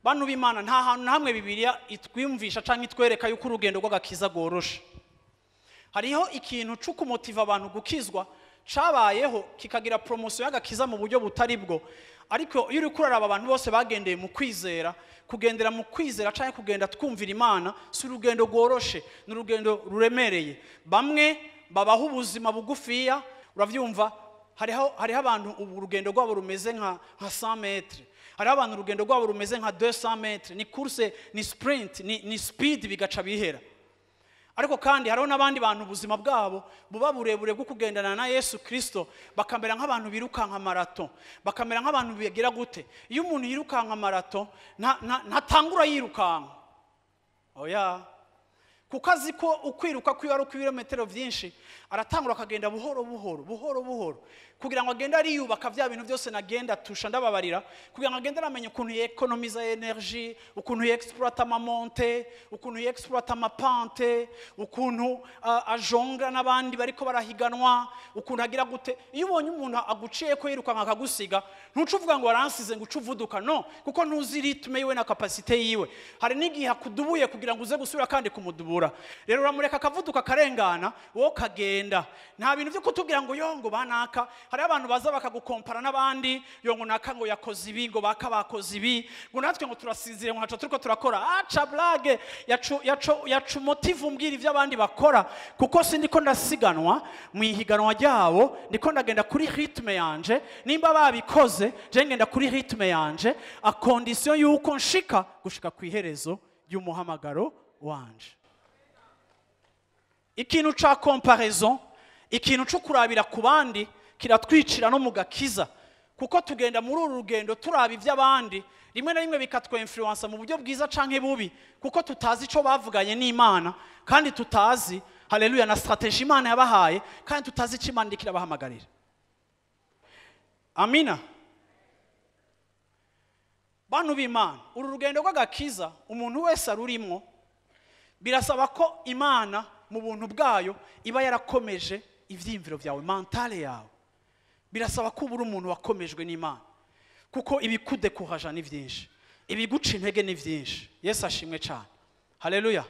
Bantu b'Imana, nta hantu na hamwe Bibiliya itwiyumvisha canke itwereka yuko urugendo rw'agakiza rworoshe. Hariho ikintu cyo kumotiva abantu gukizwa cabayeho kikagira promotion y'agakiza mu buryo butari bwo, ariko iyo uri kuraraba abantu bose bagendeye mu kwizera, kugendera mu kwizera canke kugenda twumvira Imana si urugendo rworoshe, ni urugendo ruremereye. Bamwe babaho ubuzima bugufiya, uravyumva, hariho abantu ubu urugendo rwabo rumeze nka 100 metres, hariho abantu urugendo rwabo rumeze nka 200 metres, ni course, ni sprint, ni speed, bigaca bihera. Ariko kandi hariho n'abandi bantu ubuzima bwabo buba burebure bwo kugendana na Yesu Kristo, bakamera nk'abantu birukanka marathon, bakamera nk'abantu bigira gute. Iyo umuntu yirukanka marathon ntatangura yirukanka, oya, kuko azi ko ukwiruka kwiwe ari ukw'ibirometero byinshi, aratangura akagenda buhoro buhoro buhoro buhoro kugira ngo agende ariyubaka bya bintu byose nagenda tusha ndababarira, kugira ngo agende aramenya ukuntu yekonomiza energy, ukuntu yexploita amamonte, ukuntu yexploita amapante, ukuntu ajonga n'abandi bariko barahiganwa, ukuntu agira gute. Iyo ubonye umuntu aguciye ko yirukanka akagusiga, ntuce uvuga ngo waransize ngo uce uvuduka, no, kuko ntuzi rythme yiwe na capacité yiwe. Hari n'igihe akudubuye kugira ngo uze gusubira kandi kumudubura. Rero uramureka akavuduka akarengana, wowe ukagenda. Nta bintu byo kutubwira ngo yo ngo banaka. Hari abantu baza bakagukompara n'abandi, yo ngo naka ngo yakoze ibi, ngo baka bakoze ibi, ngo natwe ngo turasinzire, ngo ntaco turiko turakora. Aca blague yacu motive umbwira ivyo abandi bakora, kuko sindiko ndasiganwa mu ihiganwa ryabo, ndiko ndagenda kuri rythme yanje. Nimba babikoze, je ngenda kuri rythme yanje, a condition yuko nshika gushika ku iherezo ry'umuhamagaro wanje. Ikintu ca comparaison, ikintu co kurabira ku bandi kiratwicira no mu gakiza, kuko tugenda muri uru rugendo turaba ivy'abandi, rimwe na rimwe bikatwinfluensa mu buryo bwiza canke bubi, kuko tutazi ico bavuganye n'Imana, kandi tutazi haleluya na strategie Imana yabahaye, kandi tutazi ico Imana iriko irabahamagarira. Amina. Bantu b'Imana, uru rugendo rw'agakiza umuntu wese arurimwo, birasaba ko Imana mu buntu bwayo iba yarakomeje ivyiyumviro vyawe, mentale yawe. Birasaba ko ubura umuntu wakomejwe n'Imana, kuko ibikudekuraja ni vyinshi, ibiguca intege ni vyinshi. Yesu ashimwe cyane. Haleluya.